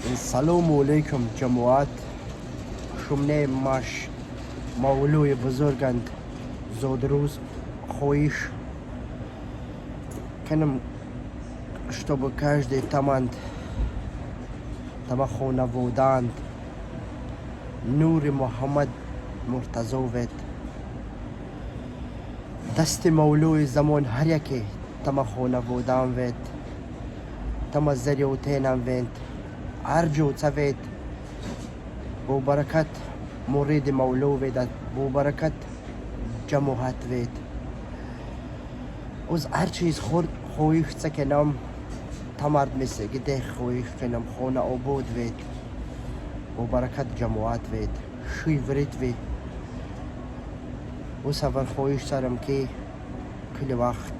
Салому алейкум, ҷамоат. Шумне маш мавлӯи бузурганд зодрӯз хоҳиш канам, чтобы каждый таманд тама хонаводанд нури Муҳаммад Муртазовед. Дасти мавлӯи замон ҳар яке тама хонаводаам вед, тама зариётенам вед, ҳар ҷо цавед, бо баракат муриди мавло ведад, бо баракат ҷамоат вед. Оз ҳар чиз хурд хоҳиш цакенам, тамард месегиде хоҳиш кенам, хона обод вед, бо баракат ҷамоат вед, шиврит вед. Ӯ сафар хоҳиш сарам, ки кили вақт